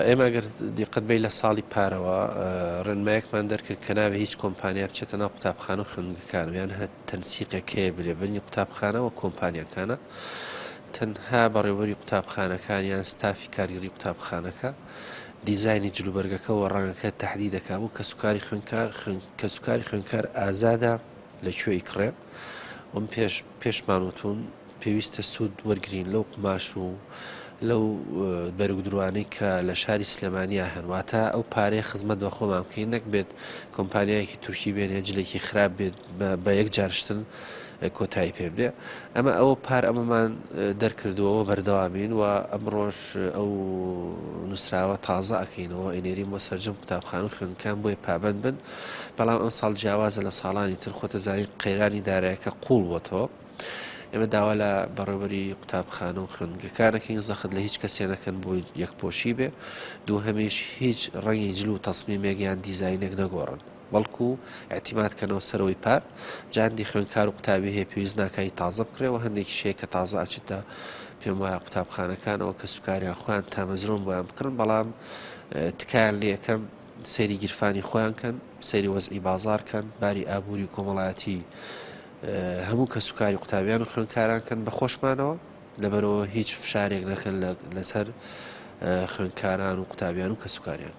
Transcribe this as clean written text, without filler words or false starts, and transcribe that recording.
ئێمە گەر دیقەت بەی لە ساڵی پارەوە ڕێنمایەکمان دەرکرد کە نابێ هیچ کۆمپانیا بچێتە ناو قوتابخانە و خوێندنگەکان یان هەر تەنسیقێک هەیە بلێ بەینی قوتابخانە و کۆمپانیاکانە تەنها بەڕێوەبەری قوتابخانەکان یان ستافی کارگێڕی قوتابخانەکە دیزاینی جلوبەرگەکە و ڕەنگەکە تەحدید دەکا بۆ کەسوکاری خوێندکار کەسوکاری خوێندکار ئازادە لە کوێ ئیکڕێ وم پێش پێشمان وتون پێویستە سوود وەرگرین لەو قوماش و لەو بەرگدروانەی کە لە شاری سلێمانیا هەن واتە ئەو پارەیە خزمەت بە خۆمان بکەین نەک بێت کۆمپانیایەکی تورکی بێنێ جلێکی خراپ بێت بە یەک جارشتن کۆتایی پێ بدێ ئەمە ئەوە پار ئەمەمان دەرکردووەوە بەردەوامین و ئەمڕۆش ئەو نووسراوە تازە ئەکەینەوە ئەینێرین بۆ سەرجەم قوتابخانە و خوێندکان بۆیە پابەند بن بەڵام ئەم ساڵ جیاوازە لە ساڵانی تر خۆتەزانی قەیرانی دارایەکە قوڵ بۆتەوە ئێمە داوا لە بەڕێوەبەری قوتابخانە و خوێندگەکان ئەکەین زەخت لە هیچ کەسێ نەکەن بۆی یەکپۆشی بێ، دووهەمیش هیچ ڕەنگی جل و تەسمیمێک یان دیزاینێک نەگۆڕن بەڵکو ئیعتیماد کەنەوە سەرەوەی پار، جا هەندی خوێندکار و قوتابی هەیە پێویست ناکا هی تازە بکڕێ و هەندێکیش هەیە کە تازە ئەچێتە پێم وایە قوتابخانەکانەوە کەسوکاریان خۆیان تامەزرۆن بۆیان بکڕن بەڵام تکایان لێ ئەکەم سەیری گیرفانی خۆیان کەن سەیری وەزعی بازاڕ کەن باری ئابووری و کۆمەڵایەتی هەموو کەسوکاری قوتابیان و خوێندکاران کەن بە خۆشمانەوە لەبەرەوە هیچ فشارێک نەکەن لەسەر خوێندکاران و قوتابیان و کەسوکاریان.